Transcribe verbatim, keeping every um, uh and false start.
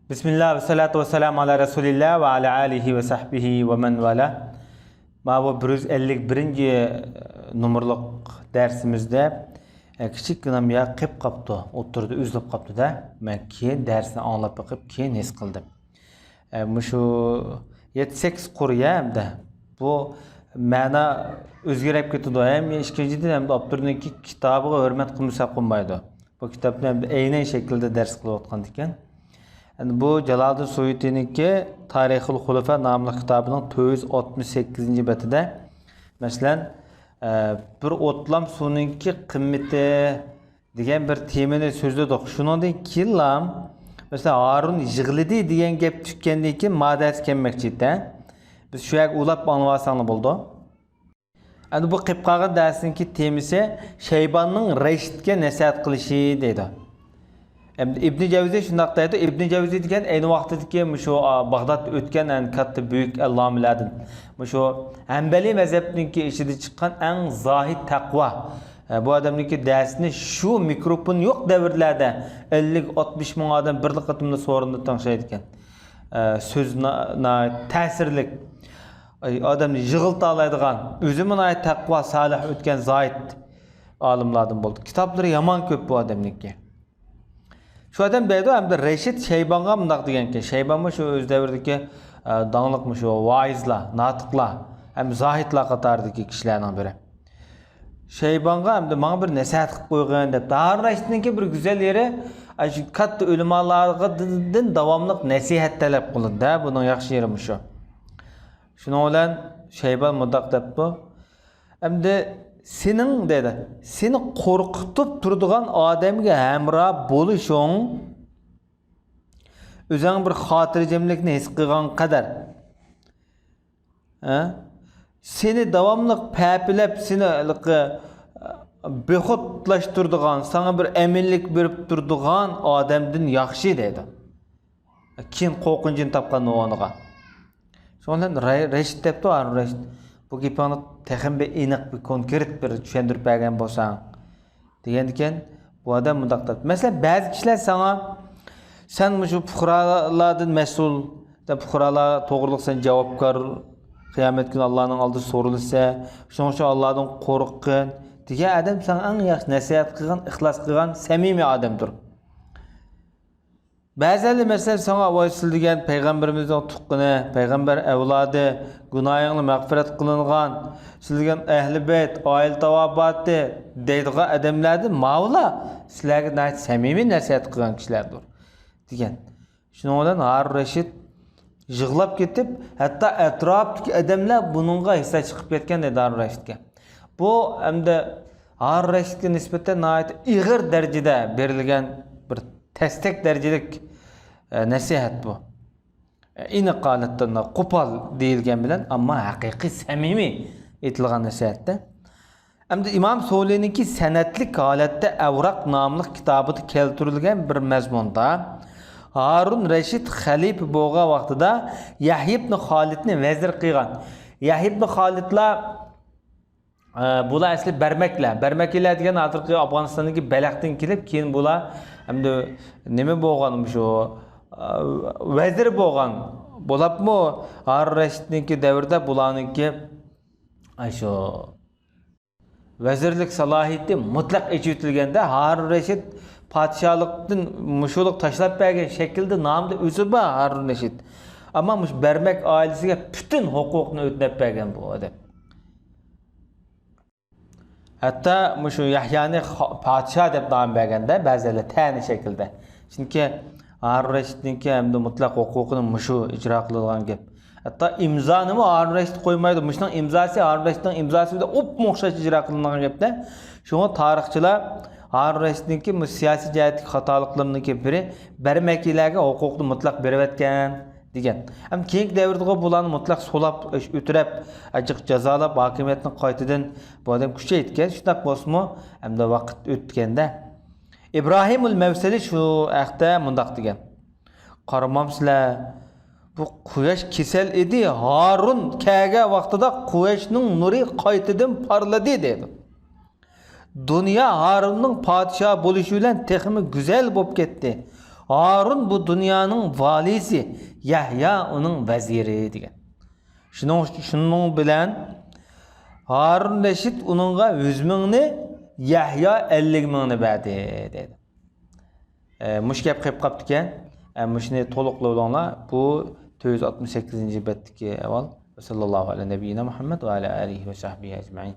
بىسمىللا ۋەسسالاتۇ ۋەسسالامۇ ئالا رەسۇلىللا ۋە ئالا ئالىھى ۋە سەھبىھى ۋە مەن ۋالا. ماۋۇ بىر يۈز ئەللىك بىرىنچى نومۇرلۇق دەرسىمىزدە، ئە، كىچىككىنە يا قېپ قاپتۇ، ئوتتۇرىدا ئۈزۈلۈپ قاپتۇ-دە. مەن كېيىن دەرسنى ئاڭلاپ بېقىپ، كېيىن ھېس قىلدىم. ئە، مۇشۇ يەتتە سەككىز قۇر يا ئەمدى. بۇ مەنا ئۆزگىرىپ كېتىدۇ. ھەم ئىككىنچىدىن، ئەمدى ئاپتورنىڭكى كىتابىغا ھۆرمەت قىلمىساق بولمايدۇ. بۇ كىتابنى ئەمدى ئەينەن شەكىلدە دەرس قىلىۋاتقان ئىكەن. ئەمدى بۇ جالالىدىن سۇيۇتىنىڭكى تارىخۇل خۇلەفا ناملىق كىتابىنىڭ تۆت يۈز ئاتمىش سەككىزىنچى بېتىدە، مەسىلەن، ئە، بىر ئوتلام سۇنىڭكى قىممىتى دېگەن بىر تېمىنى سۆزلىدۇق. شۇنىڭدىن كېيىنلا، مەسىلەن، ھارۇن يىغلىدى دېگەن گەپ چىققاندىن كېيىن ما دەرس كەلمەكچى ئىدى. بىز شۇ يەرگە ئۇلاپ ئاڭلىۋالساڭلار بولىدۇ. ئەمدى بۇ قېلىپ قالغان دەرسنىڭكى تېمىسى شەيباننىڭ رەشىدكە نەسىھەت قىلىشى دەيدۇ. ئەمدى ئىبنى جەۋزى شۇنداق دەيدۇ. ئىبنى جەۋزى دېگەن ئەينى ۋاقتىدىكى مۇشۇ، ئا، باغدادتا ئۆتكەن ئەڭ كاتتا بۈيۈك ئەللامىلەردىن. مۇشۇ ھەمبەلىي مەزھەپنىڭكى ئىچىدە چىققان ئەڭ زاھىد تەقۋا. ئە، بۇ ئادەمنىڭكى دەرسىنى شۇ مىكروفون يوق دەۋرلەردە ئەللىك، ئاتمىش مىڭ ئادەم بىرلا قېتىمدا سورۇندا تىڭشايدىكەن. ئە، سۆزى نا-، ناھايىتى تەسىرلىك. ئاي، ئادەمنى يىغلىتالايدىغان، ئۆزىمۇ ناھايىتى تەقۋا، سالىھ ئۆتكەن زاھىد ئالىملاردىن بولدى. كىتابلىرى يامان كۆپ بۇ ئادەمنىڭكى. شۇ ئادەم دەيدۇ، ئەمدى رەشىد شەيبانغا مۇنداق دېگەنكەن. شەيبانمۇ شۇ ئۆز دەۋرىدىكى، ئە، داڭلىق مۇشۇ ۋائىزلار، ناتىقلار ھەم زاھىدلار قاتارىدىكى كىشىلەرنىڭ بىرى. شەيبانغا ئەمدى ماڭا بىر نەسىھەت قىلىپ قويغىن دەپتۇ. ھارۇن رەشىدنىڭكى بىر گۈزەل يېرى، ئاشۇ كاتتا ئۆلىمالاردىن داۋاملىق نەسىھەت تەلەپ قىلىدۇ-دە، بۇنىڭ ياخشى يېرى مۇشۇ. شۇنىڭ بىلەن شەيبان مۇنداق دەپتۇ، ئەمدى سېنىڭ، دەيدۇ، سېنى قورقۇتۇپ تۇرىدىغان ئادەمگە ھەمراھ بولۇشۇڭ ئۆزۈڭ بىر خاتىرجەملىكنى ھېس قىلغان قەدەر، ھە؟ سېنى داۋاملىق پەپىلەپ، سېنى ھېلىقى، بىخۇدلاشتۇرىدىغان، ساڭا بىر ئەمىنلىك بېرىپ تۇرىدىغان ئادەمدىن ياخشى دەيدۇ. كېيىن قورقۇنچىنى تاپقان ئورنىغا. شۇنىڭ بىلەن رەي-، رەشىت دەپتۇ، ھارۇن رەشىت. بۇ گېپىڭنى تېخىمۇ بىر ئېنىق، بىر كونكرېت بىر چۈشەندۈرۈپ بەرگەن بولساڭ. دېگەندىكىن، بۇ ئادەم مۇنداق دەپ، مەسىلەن، بەزى كىشىلەر ساڭا، سەن مۇشۇ پۇقرالاردىن مەسئۇل، دەپ، پۇقرالار توغرۇلۇق سەن جاۋابكار، قىيامەت كۈنى ئاللانىڭ ئالدىدا سورىلىسە، شۇنىڭ ئۈچۈن ئاللادىن قورققىن، دېگەن ئادەم ساڭا ئەڭ ياخشى نەسىھەت قىلغان، ئىخلاس قىلغان، سەمىمىي ئادەمدۇر. بەزىلەر، مەسىلەن، ساڭا، ۋاي، سىلە دېگەن پەيغەمبىرىمىزنىڭ تۇغقىنى، پەيغەمبەر ئەۋلادى، گۇناھىڭلار مەغپىرەت قىلىنغان، سىلە دېگەن ئەھلى بەيت، ئائىلە تاۋابىئاتى دەيدىغان ئادەملەردىن ماۋۇلار سىلەرگە ناھايىتى سەمىمىي نەسىھەت قىلغان كىشىلەردۇر، دېگەن. شۇنىڭ بىلەن ھارۇن رەشىد يىغلاپ كېتىپ، ھەتتا ئەتراپتىكى ئادەملەر بۇنىڭغا ھېسداش چىقىپ كەتكەن ئىدى ھارۇن رەشىدكە. بۇ ئەمدى ھارۇن رەشىدكە نىسبەتەن ناھايىتى ئېغىر دەرىجىدە بېرىلگەن بىر تەستەك دەرىجىلىك، ئە، نەسىھەت بۇ. ئېنىق ھالەتتە قوپال دېيىلگەن بىلەن، ئەمما ھەقىقىي سەمىمىي ئېيتىلغان نەسىھەتتە. ئەمدى ئىمام سولىنىڭكى سەنەدلىك ھالەتتە ئەۋراق ناملىق كىتابىدا كەلتۈرۈلگەن بىر مەزمۇندا، ھارۇن رەشىد خەلىپە بولغان ۋاقتىدا يەھيا ئىبن خالىدنى ۋەزىر قىلغان. يەھيا ئىبن خالىدلار، ئە، بۇلار ئەسلى بەرمەكلەر. بەرمەكلەر دېگەن ھازىرقى ئافغانىستاندىكى بەلەختىن كېلىپ، كېيىن بۇلار ئەمدى نېمە بولغان، مۇشۇ، ئە، ۋەزىر بولغان. بولۇپمۇ ھارۇن رەشىدنىڭكى دەۋرىدە بۇلارنىڭكى، ئاشۇ ۋەزىرلىك سالاھىيىتى مۇتلەق ئېچىۋېتىلگەندە، ھارۇن رەشىد پادىشاھلىقتىن مۇشۇلۇق تاشلاپ بەرگەن شەكىلدە نامدا ئۆزى بار ھارۇن رەشىد. ئەمما مۇشۇ بەرمەك ئائىلىسىگە پۈتۈن ھوقۇقنى ئۆتۈنۈپ بەرگەن بۇ ئادەم. ھەتتا مۇشۇ يەھيانى خا-، پادىشاھ دەپ نام بەرگەندە، بەزىلەر تەنە شەكىلدە. چۈنكى ھارۇن رەشىدنىڭكى ھەمدە مۇتلەق ھوقۇقىنى مۇشۇ ئىجرا قىلىدىغان گەپ. ھەتتا ئىمزانىمۇ ھارۇن رەشىد قويمايدۇ. مۇشۇنىڭ ئىمزاسى ھارۇن رەشىدنىڭ ئىمزاسى بىلەن ئوپمۇ ئوخشاش ئىجرا قىلىنغان گەپتە. شۇڭا تارىخچىلار ھارۇن رەشىدنىڭكى مۇشۇ سىياسىي جەھەتتىكى خاتالىقلىرىنىڭكى بىرى، بەرمەكىلەرگە ھوقۇقنى مۇتلەق بېرىۋەتكەن دېگەن. ئەمما كېيىنكى دەۋردىگە بۇلارنى مۇتلەق سولاپ، ئۆتۈرەپ، ئاجىق جازالاپ، ھاكىمىيەتنى قايتىدىن بۇ ئادەم كۈچەيتكەن. شۇنداق بولسىمۇ، ئەمدى ۋاقىت ئۆتكەندە، ئىبراھىمۇل مەۋسىلى شۇ ھەقتە مۇنداق دېگەن. قارىمامسىلەر، بۇ قۇياش كېسەل ئىدى، ھارۇن كەلگەن ۋاقتىدا قۇياشنىڭ نۇرى قايتىدىن پارلىدى، دەيدۇ. دۇنيا ھارۇننىڭ پادىشاھ بولۇشى بىلەن تېخىمۇ گۈزەل بولۇپ كەتتى. ھارۇن بۇ دۇنيانىڭ ۋالىسى، يەھيا ئۇنىڭ ۋەزىرى دېگەن. شۇنىڭ، شۇنىڭ بىلەن ھارۇن رەشىد ئۇنىڭغا يۈز مىڭنى، يەھيا ئەللىك مىڭنى بەردى دەيدۇ. ئە، مۇشۇ گەپ قېلىپ قاپتىكەن. ئە، مۇشۇنى تولۇقلاۋېلىڭلار. بۇ تۆت يۈز ئاتمىش سەككىزىنچى بەتتىكى ئەھۋال. ۋە ساللاللاھۇ ئەلە نەبىييىنا مۇھەممەد ۋە ئەلە ئالىھى ۋە سەھبىھى ئەجمەئىن.